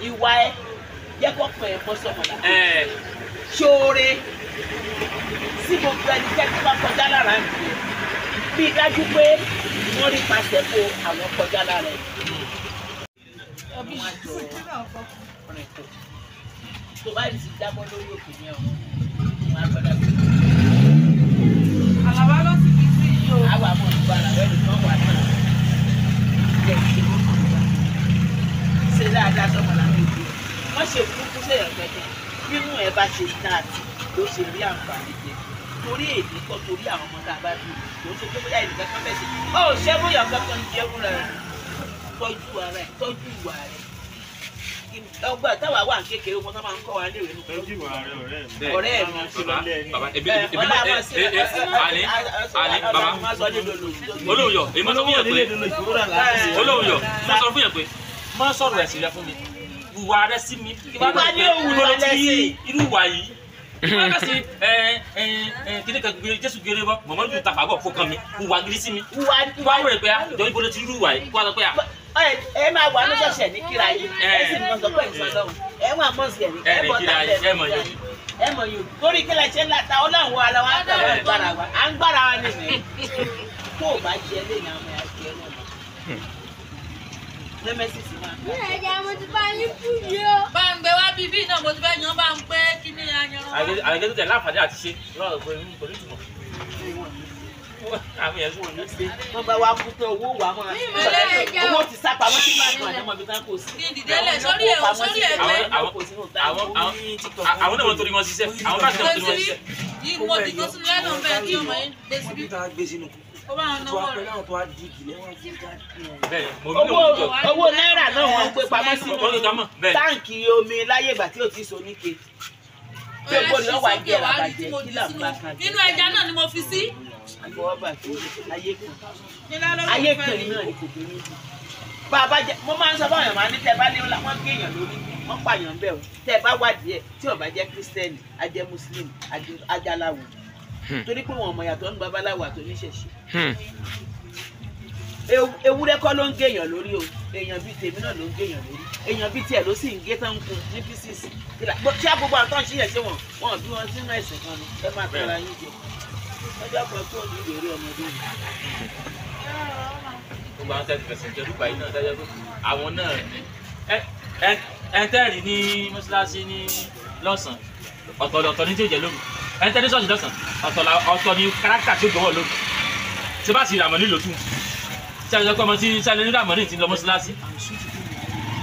Ìwà ẹ jẹ́ kó pẹ̀ ẹ́ bọ́ sọ̀mọ̀ là. Ṣoore sí gbogbo ẹni jẹ́ kí wọ́n kọjá lára ń bì í. Bí dájú pé wọ́n rí pàṣẹ kó àwọn kọjá lára ẹ̀. Tó bá ti jábọ́ lórí òkè yẹn o, wọ́n á gbọ́dọ̀ gbé. Àlàbá ló sì fi sí yìí o. Àwa mọ̀ nípa ara rẹ̀ nìkan wà náà. Jẹ́ ìṣe mọ́ kàn wá. Ṣe dáadáa sọ́mọ làwọn èdè. Wọ́n ṣe burúkú sèyàn kẹ̀kẹ́. Bímú ẹ bá ṣe dáàtì ló ṣe rí àǹfààní jẹ. Torí èdè kọ́ torí àwọn ọmọ tá a bá bí kò ń ṣe pé bóyá ẹnìkan kan fẹ́ ṣe. Ó ṣe bóyá kankan jẹ́ fúnra rẹ̀. Tọ́jú ara ẹ̀, tọ́jú ìwà rẹ̀. Ọgbà táwa wà kékeré wọn tó máa ń kọ́ wa léwe nù. Ọ̀rẹ́ mi. Baba ebi ebi ani baba olóhùn yọ èmi sọ fún yẹn pé olóhùn yọ mo sọ fún yẹn pé má sọ̀rọ̀ ẹ̀sìn rẹ fún mi ìwà rẹ sí mi. Ìwà ní òwú rẹ lẹ́sìn. Irú ìwà yìí ìwà rẹ sí kíní kan gbé Jésù gbére bọ́ mọ̀mọ́ ju tàfà bọ̀ kó kan mi ìwà gidi sí mi. Ìwà wẹ̀rẹ̀ pé jọ ibo ló ti rú ìwà yìí kó wá sọ pé à. Ẹ máa wà ní ṣẹ̀ṣẹ̀ ní kíra yìí ẹ sì mọ̀ sọ pé ìsọ lọ́wọ́ ẹ wà mọ̀ sí ẹ̀ ní ẹ bọ̀ tà lẹ̀ ẹ mọ̀ yòó torí kí lẹ ṣe ń ta ọlọ́run wa la wa ń gbára wa à ń gbára wa nìyẹn tó o bá jẹ lẹ́yìn àwọn ẹ̀ àti ẹ̀ náà nemesis máa ń gbà. Ẹ̀jẹ̀ mo ti bá yín kú yìí o. Bá ń gbé wá bíbí náà mo ti fẹ́ yan bá ń pé kí ni ayanran. Àyẹ̀kẹ́ tó tẹ̀ láǹfààní àti ṣe lọ́rọ̀ pé kò ní ìtumọ̀. Àwọn yẹn sùn ní ṣe. Wọ́n bá wa kú tán owó wà máa. Owó ti sá pamọ́ sí máa dùn àdámọ́ ibi tán kò sí. Ní ìdílé sórí ẹ̀ sórí ẹ̀ pé. Àwọn náà wọ́n torí wọn ṣiṣẹ́. Àwọn bá ti wọ́n torí wọn ṣiṣẹ́. Yìí mo ti tó sínú lẹ́nu bẹ́ẹ̀ tí ọmọ yẹn dé síbí. Owó náírà náà wọ́n gbé pamọ́ sínú táǹkì omi láyé ìgbà tí ò ti so níke. Nínú ẹja náà ni mo fi sí. Ayé kan náà ni kò gbé méjì. Bàbá jẹ mo máa ń sọ fáwọn èèyàn máa ní tẹ bá ní wọ́n gé èèyàn lórí wọ́n pààyàn bẹ́ẹ̀ o tẹ bá wádìí ẹ̀ tí ó bá jẹ́ kírísítẹ́nì á jẹ́ mùsùlùmí á jẹ́ aláwo torí pé wọn mọ̀ yàtọ̀ ní babaláwo àti oníṣẹ̀ṣe. Ewúrẹ́ kọ́ ló ń gé èèyàn lórí o, èèyàn bíi tèmi náà ló ń gé èèyàn lórí, èèyàn bíi tiẹ̀ ló sì ń gé tán ń kun ní pieces. Tí gbogbo àwọn tó ń ṣiyàn ṣe wọn wọn bí wọn sínú ẹ̀sìn kan ni ẹ máa tọ́ra yín jẹ. Ọjọ́ kan tó ní ìrírí ọmọdé yìí. Gbogbo àwọn tẹ́tí fẹsẹ̀ jẹ́ dúpàá yìí náà dájọ́ pé àwọn náà ẹ tẹ́rì ní mọ́ṣáláṣí ní lọ́sàn-án ọ̀tọ̀ ní tí ó jẹ́ lóru ẹ tẹ́rì ṣọ́ọ̀ṣì lọ́sàn-án ọ̀tọ̀ ní káràkítà tí ó gbọ́wọ́ lóru ṣé bá sì ràmọ́ nílò tún ṣé àjọpọ̀ ọmọ tí ṣáà ní ràmọ́ ní ti lọ mọ́ṣáláṣí.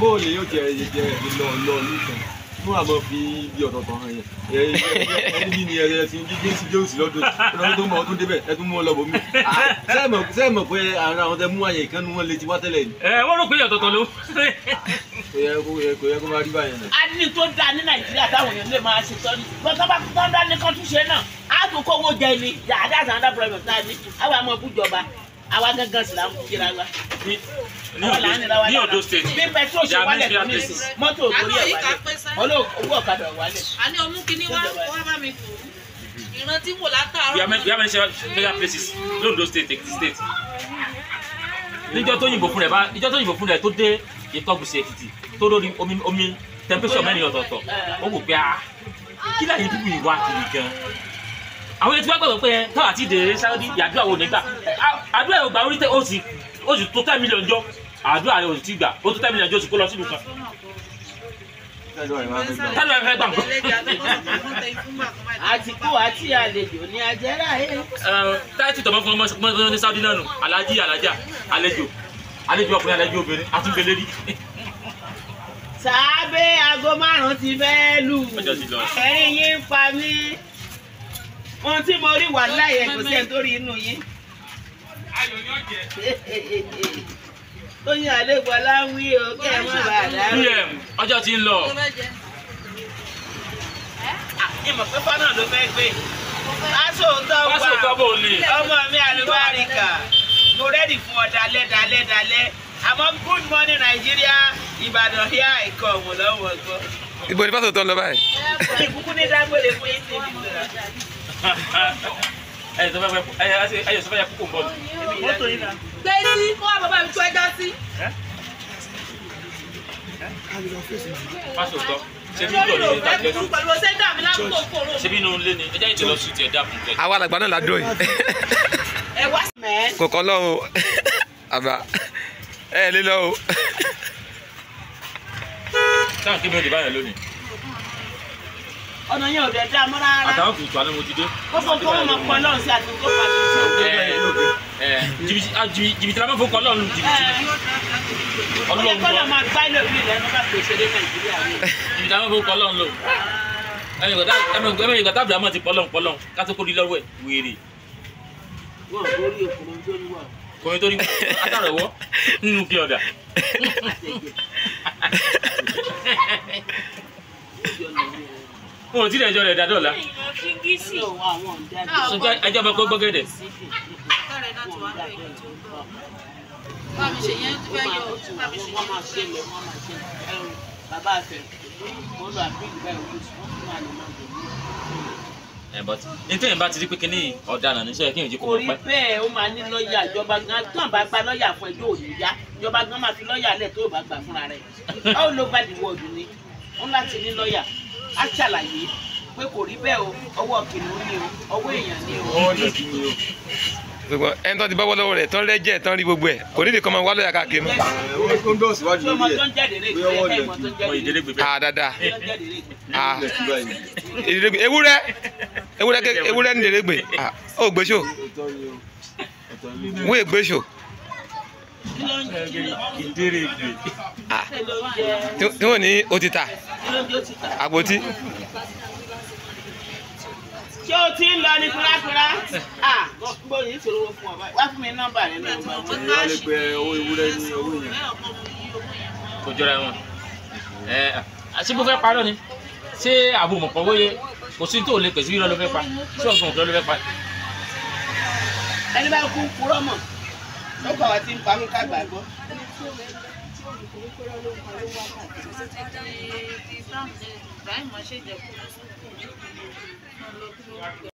Bóòlù yóò jẹ jẹ lọ lọ nìkan fún àmọ́ fi ibi ọ̀tọ̀ọ̀tọ̀ hàn yẹn ẹni bí ni ẹ ti ń jí sí Jésù lọ́dún lọ́dún tó mọ̀ ọdún débẹ̀ ẹ tún mú ọ lọ bòmí. Ṣé ẹ mọ̀ pé àwọn tẹ mú àyè ìkànnì wọn lè ti wá tẹ́lẹ̀ ni. Ẹ wọ́n rò pé ọ̀tọ̀ọ̀tọ̀ ló. Kò yẹ kó máa rí báyẹn náà. A ní tó dáa ní Nàìjíríà táwọn èèyàn lè máa ṣe tọ́ni gbọ́dọ̀ bá tó dáa ní kan tún ṣe náà á tún kówó jẹ ni that's another problem tá a ní àwọn àmọ́ bújọba àwa gangan sì là ń kíra wa. Ní Ondo State bí petrol ṣe wálẹ̀ tó ní ìsìn mọ́tò òtórí ẹ̀ wálẹ̀ owó ọ̀kadà wálẹ̀. A ní ọmú kínní wá wá bá mi kù ìrántí wò látàárọ̀. We have many special places l'Ondo State, Ekiti State. Níjọ́ tó yìnbọn fún rẹ̀ bá níjọ́ tó yìnbọn fún rẹ̀ tó dé Ìtọ́gùsì Èkìtì tó lórí omi omi temperature mẹ́rin ọ̀tọ̀ọ̀tọ̀ ó wò pé ah kí láyé bíbí ìwà kiri gan. Àwọn etí wá gbọ́dọ̀ pé táwa àti ìdèrè Saudi àdúrà wo nígbà àdúrà yóò gbà orí tẹ ó sì tó 10 million jọ àdúrà yóò ti gbà ó tó 10 million jọ ó sì kó lọ sílùú kan. Tálọ̀ ẹ fẹ́ gbà nǹkan. Àtìkú àti àlejò ní ajẹ́rà ẹ̀. Táìtì tọmọ fún ọmọ ní Saudi náà nù alájí alájà àlejò àlejò ọkùnrin àlejò obìnrin àtúngbélé rí. Sàábé aago 5 ti fẹ́ lù ẹ̀rín yín ń pa mí. Ohun tí mo rí wà láyé kò sí ẹni tó rí inú yín. Tóyìn Àlégbọlá ń wí o kẹ́ ẹ má bàa dárò. PM ọjọ́ ti ń lọ. Ìmọ̀ pé fọ́nà ló fẹ́ gbé. Aṣọ òótọ́ bò ní. Ọmọ mi àlùbáríkà. Mo rẹ́dì fún ọ dalẹ́ dalẹ́ dalẹ́. Àmọ́ good morning Nàìjíríà, Ìbàdàn here I come lọ́wọ́ gbọ́. Ibo ni fásitì tó ń lọ báyìí? Ìkúkú ní dágbére fún yín sí ibi ìtura. Ẹ sọ fẹ́ kókó ń bọ̀. Gbé sí kó wá bàbá mi tó ẹja sí. Fásitì ṣé bí lọ ní ìta jẹ́ ṣé bí inú ilé ni ẹ jẹ́ ìtẹ̀lọ́ sí ti ẹ̀dá fún jẹ́. Àwa làgbà náà la dúró yìí. Ẹ wá mẹ́. Kò kọ́ lọ́hùn o. Àbá ẹ lé lọ o. Sáà kí mi ò dé báyìí lónìí. Ọ̀nà yẹn ò dẹ̀ dá mọ́ rárá. Àtàwọn kùtù àná mo ti dé. Gbogbo nǹkan wọn máa pọ̀ lọ́run sí àti tó pàṣẹ sí òkè. Jìbìtì la máa fọkọ Ọlọ́run jìbìtì. Ọlọ́run kọ́lọ̀ máa gbá ilé òbí rẹ̀ nígbà tó ṣe dé Nàìjíríà rẹ̀. Jìbìtì la máa fọkọ Ọlọ́run lò. Ẹ̀mí ìgbà tábìlì àmọ́ ti pọ́lọ́n pọ́lọ́n ká tó kó di lọ́wọ́ ẹ̀ wèrè. Wọ́n borí okùnrin tó ní wà. Kòrin tó ní látàrọ̀ wọ́ nínú kí ọ̀dà. Wọn ò tí ì ẹjọ́ rẹ̀ dáadọ́ la. Ẹjọ́ bá kó gbọ́gẹ́dẹ̀. Nítorí bá ti rí pé kíní ọ̀daràn níṣẹ́ kí n jí kó Kò rí mọ̀ pẹ́. bẹ́ẹ̀, ó máa ní lọ́ọ̀yà. Ìjọba gan tán bá gba lọ́ọ̀yà fún ẹjọ́ òní yá, ìjọba gan máa fi lọ́ọ̀yà lẹ̀ tó o bá gbà fúnra rẹ̀. All over the world ni ó láti ní lọ́ọ̀yà, á ṣàlàyé pé kò rí bẹ́ẹ̀ o, ọwọ́ kìnìún ni o, ọwọ́ èèyàn ni o. Ọwọ́ ìdọ̀tí ni o. Ṣùgbọ́n ẹni tó ti bọ́ lọ́wọ́ rẹ̀ tán rẹ́jẹ̀ tán rí gbogbo ẹ̀ kò nídìí kan máa wá lọ́yà káàkiri mọ́. Ẹ, ó ń dọ̀ síwájú Ṣé ọmọ lórí tó ẹ̀. ń jáde rè Bóyá ọwọ́ é ìmọ̀ tó ń ìdọ̀tí. jáde Mo rè ìdílé gbé bẹ́ẹ̀. À dáadáa. é tó ń jáde rè é. À Ìdọ̀tí báyìí. ìdílé ewúrẹ́ ewúrẹ́ ewúrẹ́ ní ìdílé à ó gbéṣò Ọ̀tọ̀ ni o. Ọ̀tọ̀ ni o. wọ́n ègbéṣò Kí ló ń kí ló Ìdílé gbé. à kí ló ń jẹ tí wọ́n ní ó ti ta kí ló ń jẹ ó ti tà. àpótí. Ṣé o ti ń lọ ní kúrákúrá? À gbọ́ yìí ṣòro fún ọ báyìí. Wá fún mi nọ́mbà rẹ náà. Èyí wá lè pe owó ewúrẹ́ ní owó yẹn. Kò jọra wọn. Ẹ ṣé mo fẹ́ parọ́ ni? Ṣé àbò mọ̀pọ̀ wóye? Kò sí tó lè pèsè irọ́ ló fẹ́ pa. Ṣé ọ̀gbọ̀n òkè ló fẹ́ pa? Ẹni bá kú kúrọ́ mọ̀ ó kọ̀ wá tí ń pa mí ká gbàgbọ́. Ibrahim ṣe jẹ kú.